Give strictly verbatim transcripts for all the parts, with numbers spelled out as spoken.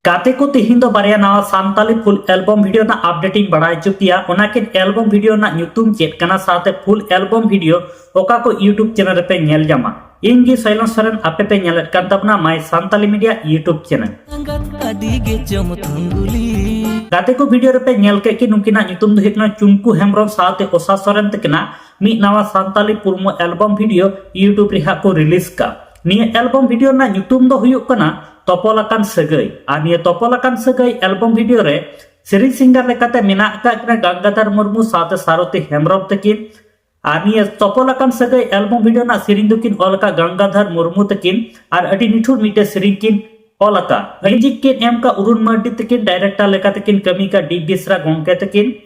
ᱜᱟᱛᱮ ᱠᱚ, ᱛᱤᱦᱤᱧ ᱫᱚ ᱵᱟᱨᱭᱟ ᱱᱟᱣᱟ ᱥᱟᱱᱛᱟᱞᱤ full album video ᱨᱮᱱᱟᱜ update ᱤᱧ ᱵᱟᱲᱟᱭ ᱦᱚᱪᱚ ᱯᱮᱭᱟ᱾ ᱚᱱᱟ ᱠᱤᱱ album video ᱨᱮᱱᱟᱜ ᱧᱩᱛᱩᱢ ᱪᱮᱫ ᱠᱟᱱᱟ, ᱥᱟᱶᱛᱮ full album video ᱚᱠᱟ ᱠᱚ YouTube channel ᱨᱮᱯᱮ ᱧᱮᱞ ᱧᱟᱢᱟ? ᱤᱧ ᱜᱮ ᱥᱚᱭᱞᱚᱱ ᱥᱚᱨᱮᱱ, ᱟᱯᱮ ᱯᱮ ᱧᱮᱞᱮᱫ ᱠᱟᱱ ᱛᱟᱵᱚᱱᱟ My Santali Media YouTube channel᱾ ᱟᱹᱰᱤ ᱜᱮ ᱪᱚᱢ ᱛᱷᱩᱝᱜᱩᱞᱤ᱾ ᱜᱟᱛᱮ ᱠᱚ, video ᱨᱮᱯᱮ ᱧᱮᱞ ᱠᱮᱫ ᱠᱤᱱ, ᱱᱩᱠᱤᱱᱟᱜ ᱧᱩᱛᱩᱢ ᱫᱚ ᱦᱩᱭᱩᱜ ᱠᱟᱱᱟ ᱪᱩᱢᱠᱩ ᱦᱮᱢᱵᱨᱚᱢ ᱥᱟᱶᱛᱮ ᱚᱥᱟ ᱥᱚᱨᱮᱱ ᱛᱟᱹᱠᱤᱱᱟᱜ ᱢᱤᱫ ᱱᱟᱣᱟ ᱥᱟᱱᱛᱟᱞᱤ ᱯᱩᱨᱢᱚ album video YouTube ᱨᱮ ᱦᱟᱸᱜ ᱠᱚ release ᱠᱟᱜ᱾ ᱱᱤᱭᱟᱹ album video ᱨᱮᱱᱟᱜ ᱧᱩᱛᱩᱢ ᱫᱚ ᱦᱩᱭᱩᱜ ᱠᱟᱱᱟ ᱛᱚᱯᱚᱞ ᱟᱠᱟᱱ ᱥᱟᱹᱜᱟᱹᱭ᱾ ᱟᱨ ᱱᱤᱭᱟᱹ ᱛᱚᱯᱚᱞ ᱟᱠᱟᱱ ᱥᱟᱹᱜᱟᱹᱭ album video ᱨᱮ ᱥᱮᱨᱮᱧ singer ᱞᱮᱠᱟᱛᱮ ᱢᱮᱱᱟᱜ ᱟᱠᱟᱫ ᱠᱤᱱᱟ ᱜᱟᱝᱜᱟᱫᱷᱟᱨ ᱢᱩᱨᱢᱩ ᱥᱟᱶᱛᱮ ᱥᱟᱨᱚᱛᱤ ᱦᱮᱢᱵᱨᱚᱢ ᱛᱟᱹᱠᱤᱱ᱾ ᱟᱨ ᱱᱤᱭᱟᱹ ᱛᱚᱯᱚᱞ ᱟᱠᱟᱱ ᱥᱟᱹᱜᱟᱹᱭ album video ᱨᱮᱱᱟᱜ ᱥᱮᱨᱮᱧ ᱫᱚᱠᱤᱱ ᱚᱞ ᱟᱠᱟᱫ ᱜᱟᱝᱜᱟᱫᱷᱟᱨ ᱢᱩᱨᱢᱩ ᱛᱟᱹᱠᱤᱱ᱾ ᱟᱨ ᱟᱹᱰᱤ ᱱᱤᱴᱷᱩᱨ ᱢᱤᱫᱴᱮᱡ ᱥᱮᱨᱮᱧ ᱠᱤᱱ ᱚᱞ ᱟᱠᱟᱫ᱾ Music ᱠᱤᱱ ᱮᱢ ᱟᱠᱟᱫ ᱚᱨᱩᱱ ᱢᱟᱨᱰᱤ ᱛᱟᱹᱠᱤᱱ, director ᱞᱮᱠᱟ ᱛᱮᱠᱤᱱ ᱠᱟᱹᱢᱤ ᱟᱠᱟᱫ ᱰᱤ ᱵᱮᱥᱨᱟ ᱜᱚᱢᱠᱮ ᱛᱟᱹᱠᱤᱱ᱾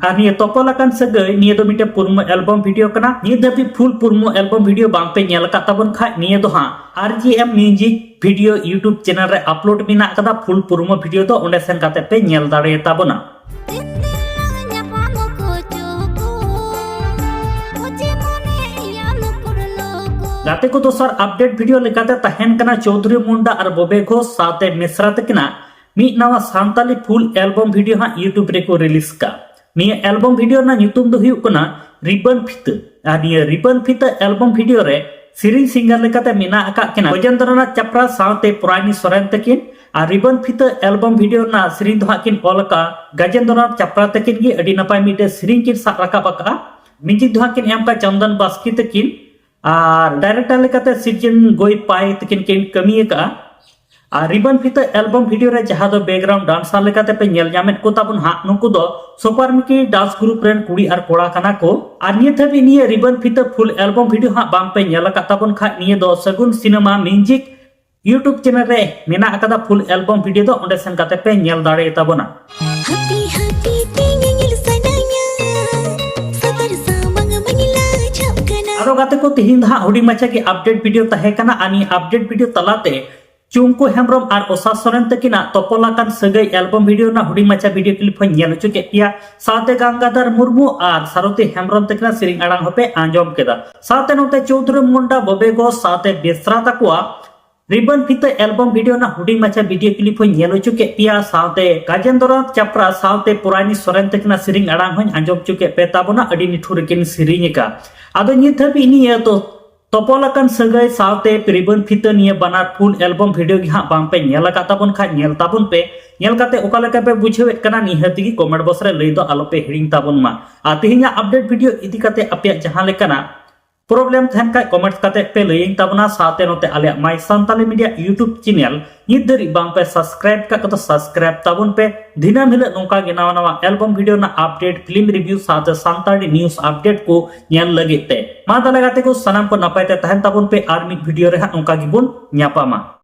ᱟᱨ ᱱᱤᱭᱟᱹ ᱛᱚᱯᱚᱞ ᱟᱠᱟᱱ ᱥᱟᱹᱜᱟᱹᱭ, ᱱᱤᱭᱟᱹ ᱫᱚ ᱢᱤᱫᱴᱮᱱ ᱯᱩᱨᱢᱚ album video ᱠᱟᱱᱟ᱾ ᱱᱤᱭᱟᱹ ᱫᱷᱟᱹᱵᱤᱡ full ᱯᱩᱨᱢᱚ album video ᱵᱟᱝ ᱯᱮ ᱧᱮᱞ ᱟᱠᱟᱫ ᱛᱟᱵᱚᱱ ᱠᱷᱟᱡ, ᱱᱤᱭᱟᱹ ᱫᱚ ᱦᱟᱸᱜ R G M Music video YouTube channel ᱨᱮ upload ᱢᱮᱱᱟᱜ ᱟᱠᱟᱫᱟ᱾ Full ᱯᱩᱨᱢᱚ video ᱫᱚ ᱚᱸᱰᱮ ᱥᱮᱱ ᱠᱟᱛᱮ ᱯᱮ ᱧᱮᱞ ᱫᱟᱲᱮᱭᱟᱛᱟ ᱵᱚᱱᱟ᱾ ᱜᱟᱛᱮ ᱠᱚ, ᱫᱚᱥᱟᱨ update video ᱞᱮᱠᱟᱛᱮ ᱛᱟᱦᱮᱱ ᱠᱟᱱᱟ ᱪᱳᱣᱫᱷᱩᱨᱤ ᱢᱩᱱᱰᱟ ᱟᱨ ᱵᱚᱵᱮ ᱜᱷᱳᱥ ᱥᱟᱶᱛᱮ ᱢᱤᱥᱨᱟ ᱛᱟᱹᱠᱤᱱᱟᱜ ᱢᱤᱫ ᱱᱟᱣᱟ ᱥᱟᱱᱛᱟᱞᱤ full album video ᱦᱟᱸᱜ YouTube ᱨᱮᱠᱚ release ᱠᱟᱜ᱾ ᱱᱤᱭᱟᱹ album video ᱨᱮᱱᱟᱜ ᱧᱩᱛᱩᱢ ᱫᱚ ᱦᱩᱭᱩᱜ ᱠᱟᱱᱟ ᱨᱤᱵᱟᱹᱱ ᱯᱷᱤᱛᱟᱹ᱾ ᱟᱨ ᱱᱤᱭᱟᱹ ᱨᱤᱵᱟᱹᱱ ᱯᱷᱤᱛᱟᱹ album video ᱨᱮ ᱥᱮᱨᱮᱧ singer ᱞᱮᱠᱟᱛᱮ ᱢᱮᱱᱟᱜ ᱟᱠᱟᱫ ᱠᱤᱱᱟ ᱜᱚᱡᱮᱱᱫᱨᱚᱱᱟᱛᱷ ᱪᱟᱯᱨᱟ ᱥᱟᱶᱛᱮ ᱯᱚᱨᱟᱭᱱᱤ ᱥᱚᱨᱮᱱ ᱛᱟᱹᱠᱤᱱ᱾ ᱟᱨ ᱨᱤᱵᱟᱹᱱ ᱯᱷᱤᱛᱟᱹ album video ᱨᱮᱱᱟᱜ ᱥᱮᱨᱮᱧ ᱫᱚ ᱦᱟᱸᱜ ᱠᱤᱱ ᱚᱞ ᱟᱠᱟᱫ ᱜᱚᱡᱮᱱᱫᱨᱚᱱᱟᱛᱷ ᱪᱟᱯᱨᱟ ᱛᱟᱹᱠᱤᱱ ᱜᱮ᱾ ᱟᱹᱰᱤ ᱱᱟᱯᱟᱭ ᱢᱤᱫᱴᱮᱡ ᱥᱮᱨᱮᱧ ᱠᱤᱱ ᱥᱟᱵ ᱨᱟᱠᱟᱵ ᱟᱠᱟᱫᱼᱟ᱾ Music ᱫᱚ ᱦᱟᱸᱜ ᱠᱤᱱ ᱮᱢ ᱟᱠᱟᱫ ᱪᱚᱱᱫᱚᱱ ᱵᱟᱥᱠᱮ ᱛᱟᱹᱠᱤᱱ᱾ ᱟᱨ director ᱞᱮᱠᱟᱛᱮ ᱥᱤᱨᱡᱚᱱ ᱜᱳᱭ ᱯᱟᱭ ᱛᱟᱹᱠᱤᱱ ᱠᱤᱱ ᱠᱟᱹᱢᱤ ᱟᱠᱟᱫᱼᱟ᱾ ᱟᱨ ᱨᱤᱵᱟᱹᱱ ᱯᱷᱤᱛᱟᱹ album video ᱨᱮ ᱡᱟᱦᱟᱸ ᱫᱚ background dancer ᱞᱮᱠᱟᱛᱮ ᱯᱮ ᱧᱮᱞ ᱧᱟᱢᱮᱫ ᱠᱚ ᱛᱟᱵᱚᱱ ᱦᱟᱸᱜ, ᱱᱩᱠᱩ ᱫᱚ ᱥᱩᱯᱟᱨ ᱢᱤᱠᱤ dance group ᱨᱮᱱ ᱠᱩᱲᱤ ᱟᱨ ᱠᱚᱲᱟ ᱠᱟᱱᱟ ᱠᱚ᱾ ᱟᱨ ᱱᱤᱭᱟᱹ ᱫᱷᱟᱹᱵᱤᱡ ᱱᱤᱭᱟᱹ ᱨᱤᱵᱟᱹᱱ ᱯᱷᱤᱛᱟᱹ full album video ᱦᱟᱸᱜ ᱵᱟᱝ ᱯᱮ ᱧᱮᱞ ᱟᱠᱟᱫ ᱛᱟᱵᱚᱱ ᱠᱷᱟᱡ, ᱱᱤᱭᱟᱹ ᱫᱚ ᱥᱟᱹᱜᱩᱱ ᱥᱤᱱᱮᱢᱟ Music YouTube channel ᱨᱮ ᱢᱮᱱᱟᱜ ᱟᱠᱟᱫᱟ᱾ Full album video ᱫᱚ ᱚᱸᱰᱮ ᱥᱮᱱ ᱠᱟᱛᱮ ᱯᱮ ᱧᱮᱞ ᱫᱟᱲᱮᱭᱟᱛᱟ ᱵᱚᱱᱟ᱾ ᱦᱟᱹᱯᱤ ᱦᱟᱹᱯᱤ ᱛᱮ ᱧᱮᱧᱮᱞ ᱥᱟᱱᱟᱧᱟ, ᱥᱚᱫᱚᱨ ᱥᱟᱢᱟᱝ ᱢᱟᱧ ᱞᱟᱡᱷᱟᱜ ᱠᱟᱱᱟ᱾ ᱟᱫᱚ ᱜᱟᱛᱮ ᱠᱚ, ᱛᱤᱦᱤᱧ ᱫᱚ ᱦᱟᱸᱜ ᱦᱩᱰᱤᱧ ᱢᱟᱪᱷᱟ ᱜᱮ update video ᱛᱟᱦᱮᱸ ᱠᱟᱱᱟ᱾ ᱟᱨ ᱱᱤᱭᱟᱹ update video ᱛᱟᱞᱟᱛᱮ ᱪᱩᱝᱠᱩ ᱦᱮᱢᱵᱨᱚᱢ ᱟᱨ ᱚᱥᱟ ᱥᱚᱨᱮᱱ ᱛᱟᱹᱠᱤᱱᱟᱜ ᱛᱚᱯᱚᱞ ᱟᱠᱟᱱ ᱥᱟᱹᱜᱟᱹᱭ album video ᱨᱮᱱᱟᱜ ᱦᱩᱰᱤᱧ ᱢᱟᱪᱷᱟ video clip ᱦᱚᱸᱧ ᱧᱮᱞ ᱦᱚᱪᱚ ᱠᱮᱫ ᱯᱮᱭᱟ᱾ ᱥᱟᱶᱛᱮ ᱜᱟᱝᱜᱟᱫᱷᱟᱨ ᱢᱩᱨᱢᱩ ᱟᱨ ᱥᱟᱨᱚᱛᱤ ᱦᱮᱢᱵᱨᱚᱢ ᱛᱟᱹᱠᱤᱱᱟᱜ ᱥᱮᱨᱮᱧ ᱟᱲᱟᱝ ᱦᱚᱸᱯᱮ ᱟᱸᱡᱚᱢ ᱠᱮᱫᱟ᱾ ᱥᱟᱶᱛᱮ ᱱᱚᱛᱮ ᱪᱳᱣᱫᱷᱩᱨᱤ ᱢᱩᱱᱰᱟ, ᱵᱚᱵᱮ ᱜᱷᱳᱥ ᱥᱟᱶᱛᱮ ᱵᱮᱥᱨᱟ ᱛᱟᱠᱚᱣᱟᱜ ᱨᱤᱵᱟᱹᱱ ᱯᱷᱤᱛᱟᱹ ᱮᱞᱵᱟᱢ ᱵᱷᱤᱰᱤᱭᱳ ᱨᱮᱱᱟᱜ ᱦᱩᱰᱤᱧ ᱢᱟᱪᱷᱟ ᱵᱷᱤᱰᱤᱭᱳ ᱠᱞᱤᱯ ᱦᱚᱸᱧ ᱧᱮᱞ ᱦᱚᱪᱚ ᱠᱮᱫ ᱯᱮᱭᱟ, ᱥᱟᱶᱛᱮ ᱜᱟᱡᱮᱱᱫᱨᱚᱱᱟᱛᱷ ᱪᱟᱯᱨᱟ ᱥᱟᱶᱛᱮ ᱯᱚᱨᱟᱭᱱᱤ ᱥᱚᱨᱮᱱ ᱛᱟᱹᱠᱤᱱᱟᱜ ᱥᱮᱨᱮᱧ ᱟᱲᱟᱝ ᱦᱚᱸᱧ ᱟᱸᱡᱚᱢ ᱦᱚᱪᱚ ᱠᱮᱫ ᱯᱮ ᱛᱟᱵᱚᱱᱟ᱾ ᱟᱹᱰᱤ ᱱᱤᱴᱷᱩᱨ ᱨᱮᱠᱤᱱ ᱥᱮᱨᱮᱧ ᱟᱠᱟᱫ᱾ ᱟᱫᱚ ᱱᱤᱛ ᱫᱷᱟᱹᱵᱤᱡ ᱱᱤᱭᱟᱹ ᱫᱚ ᱛᱚᱯᱚᱞ ᱟᱠᱟᱱ ᱥᱟᱹᱜᱟᱹᱭ ᱥᱟᱶᱛᱮ ᱨᱤᱵᱟᱹᱱ ᱯᱷᱤᱛᱟᱹ ᱱᱤᱭᱟᱹ ᱵᱟᱱᱟᱨ ᱯᱷᱩᱞ ᱮᱞᱵᱟᱢ ᱵᱷᱤᱰᱤᱭᱳ ᱜᱮ ᱦᱟᱸᱜ ᱵᱟᱝ ᱯᱮ ᱧᱮᱞ ᱟᱠᱟᱫ ᱛᱟᱵᱚᱱ ᱠᱷᱟᱡ, ᱧᱮᱞ ᱛᱟᱵᱚᱱ ᱯᱮ᱾ ᱧᱮᱞ ᱠᱟᱛᱮ ᱚᱠᱟ ᱞᱮᱠᱟ ᱯᱮ ᱵᱩᱡᱷᱟᱹᱣᱮᱫ ᱠᱟᱱᱟ, ᱱᱤᱦᱟᱹᱛ ᱜᱮ ᱠᱚᱢᱮᱱᱴ ᱵᱚᱠᱥ ᱨᱮ ᱞᱟᱹᱭ ᱫᱚ ᱟᱞᱚ ᱯᱮ ᱦᱤᱲᱤᱧ ᱛᱟᱵᱚᱱ ᱢᱟ᱾ ᱟᱨ ᱛᱮᱦᱮᱧᱟᱜ ᱟᱯᱰᱮᱴ ᱵᱷᱤᱰᱤᱭᱳ ᱤᱫᱤ ᱠᱟᱛᱮ ᱟᱯᱮᱭᱟᱜ ᱡᱟᱦᱟᱸ ᱞᱮᱠᱟᱱᱟᱜ ᱯᱨᱚᱵᱞᱮᱢ ᱛᱟᱦᱮᱱ ᱠᱷᱟᱡ, ᱠᱚᱢᱮᱱᱴ ᱠᱟᱛᱮ ᱯᱮ ᱞᱟᱹᱭᱟᱹᱧ ᱛᱟᱵᱚᱱᱟ᱾ ᱥᱟᱶᱛᱮ ᱱᱚᱛᱮ ᱟᱞᱮᱭᱟᱜ ᱢᱟᱭ ᱥᱟᱱᱛᱟᱞᱤ ᱢᱤᱰᱤᱭᱟ ᱭᱩᱴᱩᱵᱽ ᱪᱮᱱᱮᱞ ᱱᱤᱛ ᱫᱷᱟᱹᱨᱤᱡ ᱵᱟᱝ ᱯᱮ ᱥᱟᱵᱥᱠᱨᱟᱭᱤᱵ ᱠᱟᱜ ᱠᱚᱫᱚ ᱥᱟᱵᱥᱠᱨᱟᱭᱤᱵ ᱛᱟᱵᱚᱱ ᱯᱮ᱾ ᱫᱤᱱᱟᱹᱢ ᱦᱤᱞᱳᱜ ᱱᱚᱝᱠᱟ ᱜᱮ ᱱᱟᱣᱟ ᱱᱟᱣᱟ ᱮᱞᱵᱟᱢ ᱵᱷᱤᱰᱤᱭᱳ ᱨᱮᱱᱟᱜ ᱟᱯᱰᱮᱴ, ᱯᱷᱤᱞᱢ ᱨᱤᱵᱷᱤᱭᱩ ᱥᱟᱶᱛᱮ ᱥᱟᱱᱛᱟᱲᱤ ᱱᱤᱭᱩᱡᱽ ᱟᱯᱰᱮᱴ ᱠᱚ ᱧᱮᱞ ᱞᱟᱹᱜᱤᱫ ᱛᱮ᱾ ᱢᱟ ᱛᱟᱦᱞᱮ ᱜᱟᱛᱮ ᱠᱚ, ᱥᱟᱱᱟᱢ ᱠᱚ ᱱᱟᱯᱟᱭ ᱛᱮ ᱛᱟᱦᱮᱱ ᱛᱟᱵᱚᱱ ᱯᱮ, ᱟᱨ ᱢᱤᱫ ᱵᱷᱤᱰᱤᱭᱳ ᱨᱮ ᱦᱟᱸᱜ ᱱᱚᱝᱠᱟ ᱜᱮᱵᱚᱱ ᱧᱟᱯᱟᱢᱟ᱾